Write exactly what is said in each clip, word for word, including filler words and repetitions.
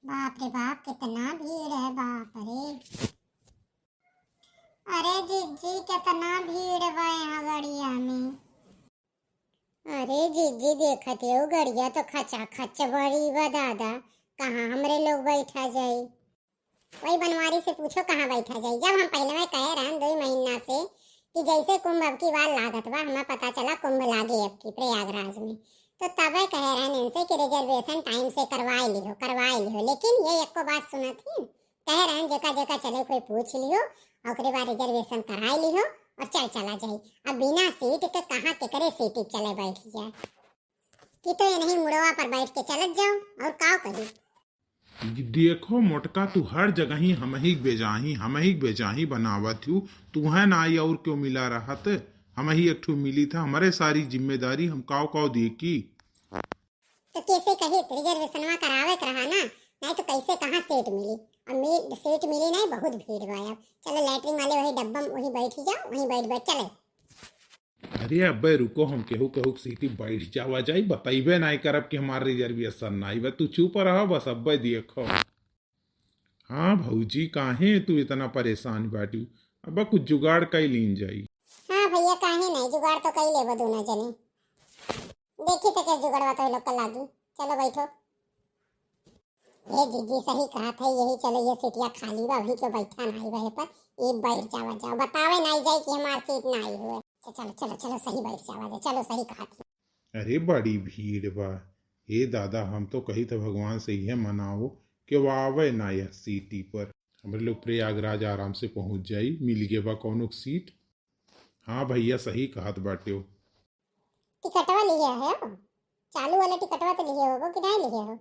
बाप रे बाप, कितना भीड़ है, बाप रे। अरे जिज्जी, कितना भीड़ बा यहाँ गड़िया में। अरे जिज्जी, देखत हो गड़िया तो खचा खच बड़ी बा दादा, कहाँ हमरे लोग बैठा जाई? वही बनवारी से पूछो कहाँ बैठा जाई। जब हम पहले में कहे रहन दो महीना से कि जैसे कुंभ अब की बार लागत बा, हमें पता चला कुंभ लागे अब की प्रयागराज में, तो तबे कहे रहन इनसे कि reservation time से करवाए लिहो, करवाए लिहो, लेकिन ये एको बात सुनत ही। कहे रहन जेका जेका चले कोई पूछ लिहो, और ओकरे बाद reservation कराए लिहो और चल चला जाई। अब बिना सीट के कहाँ केकरे सीट चले बैठ जाए, कि तो ये नहीं मुड़वा पर बैठ के चलत जाओ और काव करी। देखो मोटका, तू हर जगह ही हमही के बेजाही, हमही के बेजाही बनावत हूँ। तू है ना आई और क्यों मिला रहत, हमही एक ठो मिली था, हमारे सारी जिम्मेदारी हम काव काव देखी। तो कैसे कही, reservationवा करावे के रहा ना, नहीं तो कैसे कहाँ सीट मिली? अब मी-, सीट मिली नहीं, बहुत भीड़ बा। अब चलो लैट्रिन वाले वही डब्बा में वहीं बैठी जाओ, वहीं बैठ बैठ चले। अरे अब्बे रुको, हम केहू केहू के सीटी बैठ जावा जाई, बतैबे नाई करब कि हमार reservation नाई बा। तू चुप रहो बस, अब्बे देखो। हाँ भौजी, काहे तू इतना परेशान बाटू? अब्बा कुछ जुगाड़ कई लीन जाई। हाँ भैया, काहे नहीं, जुगाड़ तो कई लेबो दोनों जने। देखी तो के जुगाड़वा तो लोग का लागी। चलो बैठो। ए जीजी, सही कहत है, यही चलो, ये सीटिया खाली बा, अभी क्यों बैठा नाई रहे पर, ये बैठ जावा जाओ, बतावे नाई जाए कि हमार सीट नाई हुए। च-, चलो, चलो, चलो, सही बैठ जावा जाए, चलो, सही कहत है। अरे बड़ी भीड़ बा, हे दादा, हम तो कही था भगवान से यह मनाओ कि वो आवे ना यह सीटी पर, हमरे लोग प्रयागराज आराम से पहुँच जाई, मिल गए बा कौनो सीट। हाँ भैया, सही कहत बाटे हो। टिकटवा लिहे हो? चालू वाला टिकटवा तो लिहे होबो कि नहीं लिहे हो?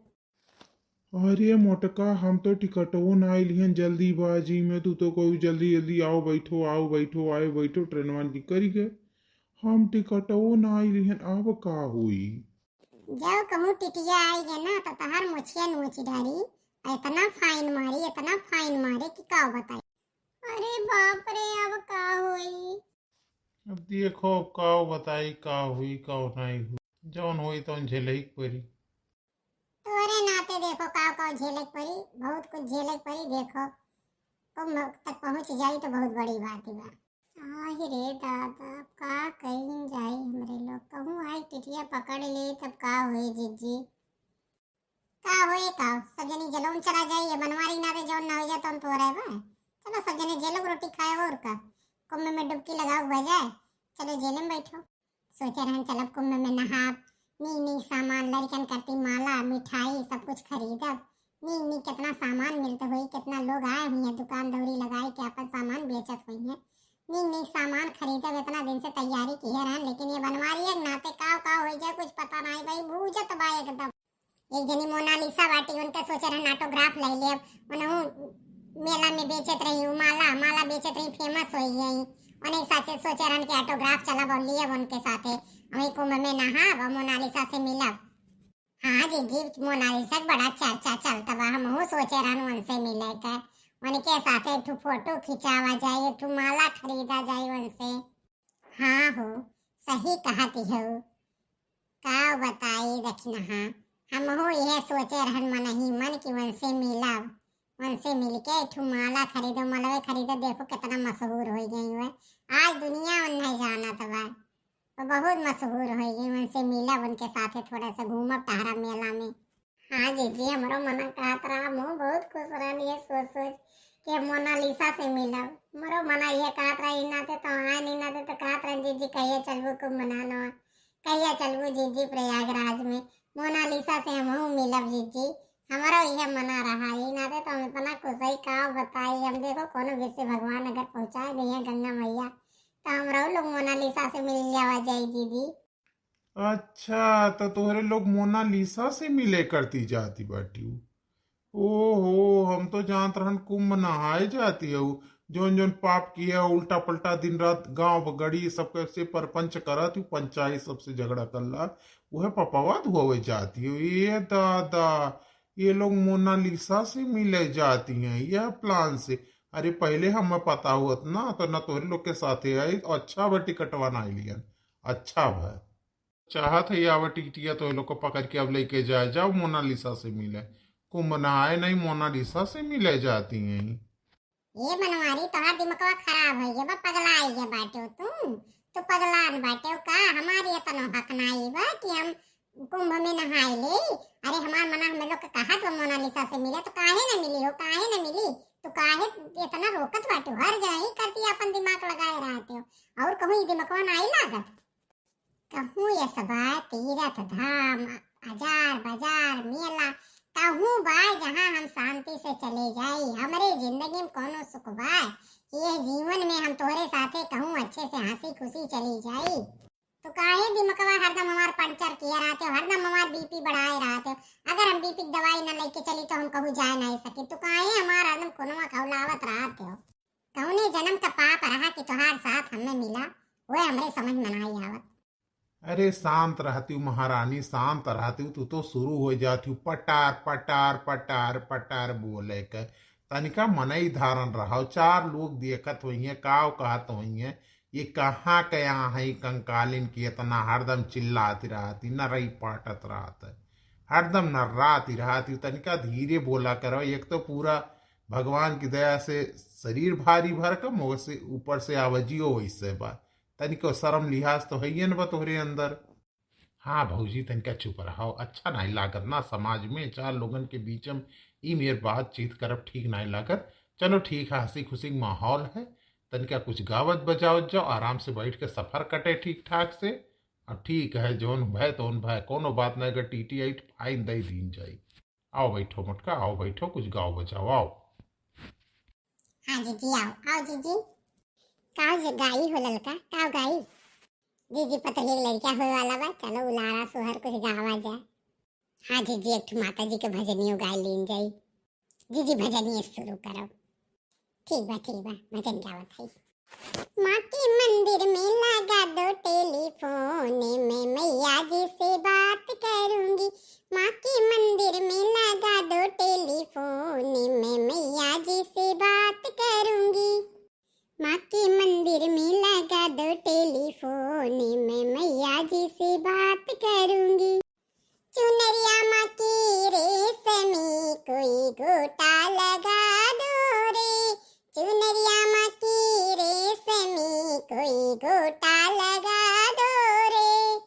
अरे मोटका, हम तो टिकटवो नाई लिहन जल्दीबाजी में। तू तो कहू जल्दी जल्दी आओ बैठो, आओ बैठो, आए बैठो, ट्रेनवा निकल गए। हम टिकटवो नाई लिहन, अब का होई? जब कहूँ टिटिया आई है ना तो तहार मोछिया नोच डारी, इतना फाइन मारी, इतना फाइन मारे कि का बताई। अरे बाप रे, अब का होई? अब देखो, अब का बताई, का हुई, का नहीं हुई, जौन होई तौन झेलही के पड़ी। तोरे नाते देखो, का का झेले के पड़ी, बहुत कुछ झेले के पड़ी। देखो, कुंभ तक पहुँच जाई तो बहुत बड़ी बात बा। आहि रे दादा, अब का कहीं जाई हमरे लोग, कहूँ आई टिटिया पकड़ ले तब का होई जीजी? का होए का, सब जनी जेलों में चला जाए, ये बनवारी ना दे, जौन ना हो जाए, तो हम तो रहे बा। चलो सब जने जेलों में रोटी खाए और का, कुंभ में डुबकी लगाओ बह जाए, चलो जेल में बैठो। सोचे रहन चलब कुंभ में नहाब, नीक नीक सामान, लड़कन करती माला, मिठाई, सब कुछ खरीदब। नीक नीक कितना सामान मिलत होई, कितना लोग आए हुई हैं दुकान दौरी लगाए के अपन सामान बेचत हुई हैं। नीक नीक सामान खरीदब, इतना दिन से तैयारी किए रहन, लेकिन ये बनवारी एक नाते काव काव होई जाए, कुछ पता नहीं भाई, बूझत बा एकदम। एक जनी मोनालिसा बाटी, उनके सोचे रहन autograph ले लेब। उनहु मेला में बेचत रही, उ माला, माला बेचत रही, famous होई गई। उन्हें साथे सोचे रहन कि autograph चलब और लियब उनके साथे। वही कुंभ में नहाब और मोनालिसा से मिलब। हाँ जीजी, मोनालिसा के बड़ा चर्चा चलत बा, हमहू सोचे रहन उनसे मिले के। उनके साथे एक ठो photo खिंचावा जाए, एक ठो माला खरीदा जाए उनसे। हाँ हो, सही कहत हो। का बताई दखिनहा, हमहू इहे सोचे रहन मनही मन कि उनसे मिलब, उनसे मिलके एक ठो माला खरीदो, मलवे खरीदो, देखो कितना मशहूर हो गई हुए। आज दुनिया उन्हें जानत बा, वो बहुत मशहूर हो गई। उनसे मिलब, उनके साथे थोड़ा सा घूमब टहरा मेला में। हाँ जीजी, हमरो मना कहत रहा, हमहू बहुत खुश रहन ये सोच सोच के मोनालिसा से मिलब। हमरो मना ये कहत रहा, ई नाते तो आए नहीं, नाते तो कहत रहा जीजी कहिए चलबू कुंभ मनानो, कहिया चलबू जीजी प्रयागराज में, मोनालिसा से हमहू मिलब जीजी। हमरो इहे मना रहा, ई नाते तो हम इतना खुश हई, का बताई हम। देखो कोनो विषय भगवान अगर पहुँचाए दिए गंगा मैया, तो हमरो लोग मोनालिसा से मिल जावा जाई जीजी। अच्छा, तो तोहरे लोग मोनालिसा से मिले करती जाती बाटी? ओहो, हम तो जानत रहन कुंभ नहाए जाती हो। जौन जौन पाप किया, उल्टा पलटा दिन रात गांव गड़ी सबके से परपंच करत हूँ, पंचायत सबसे झगड़ा कर ला, वह पपवा धोवे जाती हो। ये दादा, ये लोग मोनालिसा से मिले जाती हैं यह plan से। अरे पहले हमें पता होत ना तो ना तोहरे लोग के साथे आई। अच्छा बा टिकटवा ना लियन, अच्छा बा। चाहत है आवे टिकटिया तो ये लोग को पकड़ के अब लेके जाए, जाओ मोनालिसा से मिले। कुंभ नहाए नहीं मोनालिसा से मिले जाती हैं। ए बनवारी, तोहार दिमगवा खराब होइ गया बा, पगलाइ गया बाटेउ तू। तू पगलान बाटेउ का? हमार एतनो हक नाई बा कि हम कुंभ में नहाए लेई। अरे हमार मना हम लोग के कहत बा मोनालिसा से मिले, तो काहे न मिली हो, काहे न मिली? तू काहे एतना रोकत बाटेउ? हर जगह ही करती अपन दिमाग लगाए रहत हो, और कहूँ ई दिमगवा नाई लागत। कहूँ यस बा, तीरथ धाम, अजार बजार, मेला, कहूँ बा जहाँ हम शांति से चले जाई। हमरे जिंदगी में कौनो सुख बा? ये जीवन में हम तोहरे साथे कहूँ अच्छे से हँसी खुशी चली जाई। तो काहे दिमगवा हरदम हमार पंचर किए रहत हो, हरदम हमार बीपी बढ़ाए रहत हो? अगर हम बीपी की दवाई न लेके चली तो हम कहूँ जाए नहीं सकी। तो काहे हमार हरदम कोनवा खौलावत रहत हो? कौने जन्म का पाप रहा कि तोहार साथ हमें मिला, वह हमरे समझ में नाई आवत। अरे शांत रहतिउ महारानी, शांत रहतिउ, तू तो शुरू होइ जातिउ पटार पटार पटार पटार बोले के। तनिका मनई धारण रहो, चार लोग देखत होइहें, काव कहत होइहें, ये कहाँ के यहाँ है कंकालिन की इतना हरदम चिल्लाती रहती, नरई पाटत रहत है, हरदम नर्राती रहती। तनिका धीरे बोला करो, एक तो पूरा भगवान की दया से शरीर भारी भरकम, ओसे ऊपर से आवाजियो वैसे बा। तनिको शर्म लिहाज तो हइये न बा तोहरे अंदर। हाँ भौजी, तनिका चुप रहो, अच्छा नाहीं लागत ना समाज में, चार लोगन के बीच में ई मेर बातचीत करब ठीक नाहीं लागत। चलो ठीक है, हँसी खुशी के माहौल है, तनिका कुछ गावत बजावत जाओ, आराम से बैठ के सफर कटे ठीक ठाक से। अब ठीक है, जौन भय तौन भय, कोनो बात नाहीं, अगर टीटी आई तो फाइन दे दीन जाई। आओ बैठो मोटका, आओ बैठो, कुछ गाओ बजाओ, आओ। हाँ जीजी, आओ, आओ जीजी। काव जे गाई हो ललका, काव गाई? जीजी, पतोहिया के लड़का होए वाला बा, चलो उलारा सोहर कुछ गावा जाए। हाँ जीजी, एक ठो माता जी के भजनियो गाय लीन जाई। जीजी, भजनिए शुरू करो। ठीक बा, ठीक बा, भजन गावत है। माँ के मंदिर में लगा दो टेलीफोन, मैं मैया जी से बात करूंगी। माँ के मंदिर में लगा दो टेलीफोन, मैं मैया जी से बात करूंगी। माँ के मंदिर में लगा दो टेलीफोन, मैं मैया जी से बात करूंगी। चुनरिया माँ की रेशमी कोई गोटा लगा दो रे, चुनरिया माँ की रेशमी कोई गोटा लगा दो रे,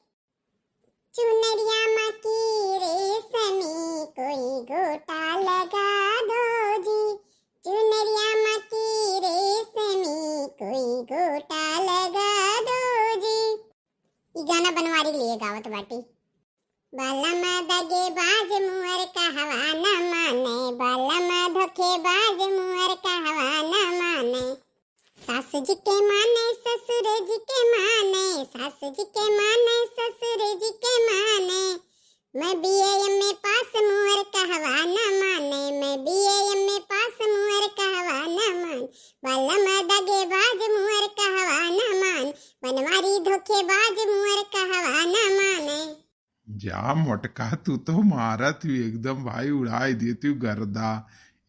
चुनरिया माँ की रेशमी कोई गोटा लगा दो जी, चुनरिया माँ की रेशमी कोई गोटा लगा दो जी। ई गाना बनवारी लिए गावत बाटी। बलम दगेबाज मुअर कहवा न माने, बलम धोखेबाज मुअर कहवा न माने। सास जी के माने, ससुर जी के माने, सास जी के माने, ससुर जी के माने। मैं बीए एमए पास मुअर कहवा न माने, मैं बीए एमए पास मुअर कहवा न माने। बलम दगेबाज मुअर कहवा न माने, बनवारी धोखेबाज मुअर कहवा न माने। जा मोटका, तू तो मारत ही एकदम भाई, उड़ाई देती हूँ गर्दा।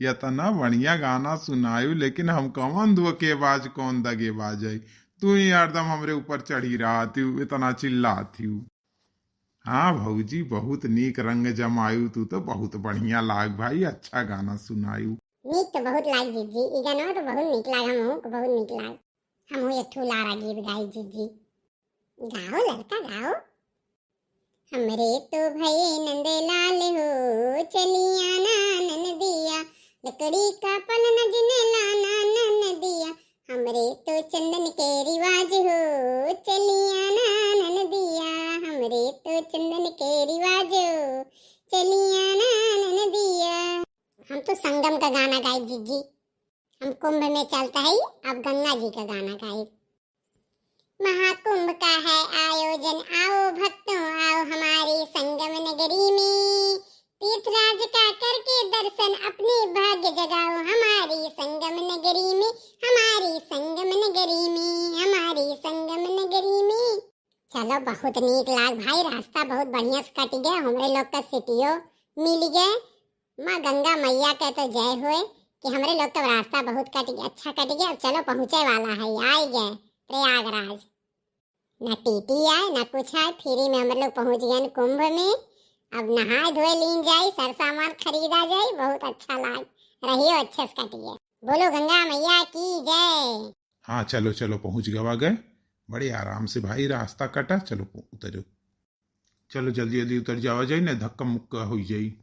इतना बढ़िया गाना सुनायू, लेकिन हम कौन धोखेबाज, कौन दगेबाज है? तू ही हरदम हमरे ऊपर चढ़ी रहती हूँ, इतना चिल्लाती हूँ। हाँ भौजी, बहुत नीक रंग जमायू, तू तो बहुत बढ़िया लाग भाई, अच्छा गाना सुनायू। नीक तो बहुत लाग जीजी, ई गाना तो बहुत नीक लाग, हमहू को बहुत नीक लाग। हमहू एक ठो लारा गीत गाई जीजी। गाओ लड़का गाओ। हमरे तो भये नंदलाल हो, चलिया ना ननदिया, लकड़ी का पलना जिन लाना ननदिया। हमरे तो चंदन के रिवाज हो, चलिया ना ननदिया, हमरे तो चंदन के रिवाज हो, चलिया ना ननदिया। हम तो संगम का गाना गाई जीजी। हम कुंभ में चलता है, अब गंगा जी का गाना गाई। महाकुंभ का है आयोजन, आओ भक्तों आओ हमारी संगम नगरी में। तीर्थराज का करके दर्शन, अपने भाग्य जगाओ हमारी संगम नगरी में, हमारी संगम नगरी में, हमारी संगम नगरी में। चलो, बहुत नीक लाग भाई, रास्ता बहुत बढ़िया से कट गया, हमरे लोग का सिटियो मिल गए। माँ गंगा मैया के तो जय होए कि हमरे लोग का रास्ता बहुत कट गया, अच्छा कट गया। अब चलो, पहुँचे वाला है, आए गए प्रयागराज। ना टीटी आए, ना कुछ आए, फ्री में हम लोग पहुँच गए कुंभ में। अब नहाए धोए लीन जाई, सर सामान खरीदा जाई, बहुत अच्छा लाग रहियो, अच्छे से कटिए। बोलो गंगा मैया की जय। हाँ, चलो चलो, पहुँच गवा गए, बड़े आराम से भाई रास्ता कटा। चलो पो-, उतरो, चलो जल्दी जल्दी उतर जावा जाई, ना धक्का मुक्का हो जाई।